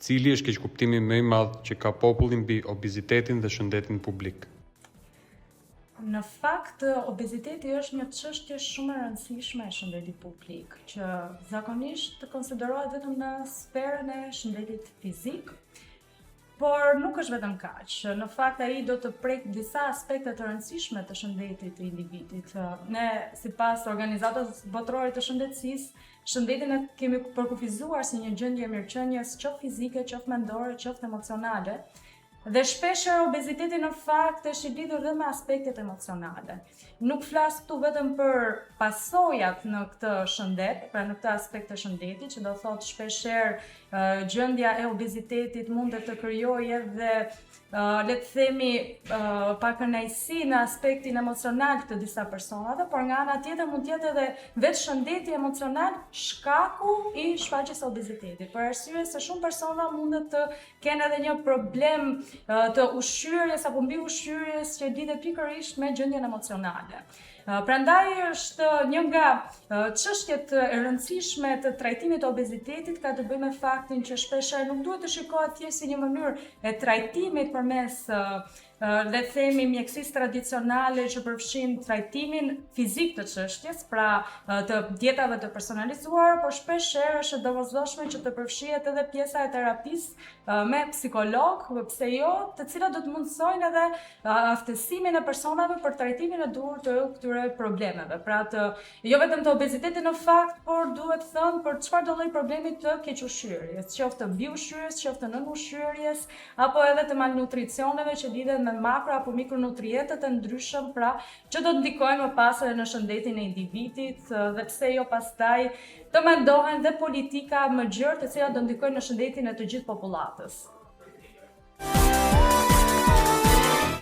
Cili është keqkuptimi më i madh që ka populli mbi obezitetin dhe shëndetin publik? Në fakt, obeziteti është një çështje shumë e rëndësishme e shëndetit publik, që zakonisht konsiderohet vetëm në sferën e shëndetit fizik, por nuk është vetëm kaq. Në fakt ai do të prek disa aspekte të rëndësishme të shëndetit të individit. Ne sipas Organizatës Botërore të Shëndetësisë, shëndetin e kemi përkufizuar si një gjendje e mirëqenies qoftë fizike, qoftë mendore, qoftë emocionale. Dhe shpeshherë obeziteti në fakt është i lidhur dhe me aspektet emocionale. Nuk flas këtu vetëm për pasojat në këtë shëndet, pra në këtë aspekt të shëndetit, që do thotë shpeshherë gjendja e obezitetit mundet të krijojë edhe le të themi pakënaqësi në aspektin emocional të disa personave, por nga ana tjetër mund të jetë edhe vetë shëndeti emocional shkaku i shfaqjes së obezitetit. Për arsye se shumë persona mundet të kenë edhe një problem të ushqyerjes apo mbiushqyerjes që lidhet pikërisht me gjendjen emocionale. Prandaj është një nga çështjet e rëndësishme të trajtimit të obezitetit ka të bëjë me faktin që shpeshherë nuk duhet të shikohet thjesht si një mënyrë e trajtimit përmes le të themi mjekësisë tradicionale që përfshin trajtimin fizik të çështjes, pra të dietave të personalizuara, por shpeshherë është e domosdoshme që të përfshihet edhe pjesa e terapisë me psikolog, pse jo, të cilat do të mundësojnë edhe aftësimin e personave për trajtimin e duhur të këtyre problemeve. Pra të jo vetëm të obezitetit në fakt, por duhet thënë për çfarëdo lloj problemi të kequshqyerjes, qoftë të mbiushqyerjes, qoftë të nënushqyerjes, apo edhe të malnutricioneve që lidhen me makro apo mikronutrientët e ndryshëm, pra që do të ndikojnë më pas edhe në shëndetin e individit dhe pse jo pastaj të mendohen dhe politika më gjerë të cilat do ndikojnë në shëndetin e të gjithë popullatës.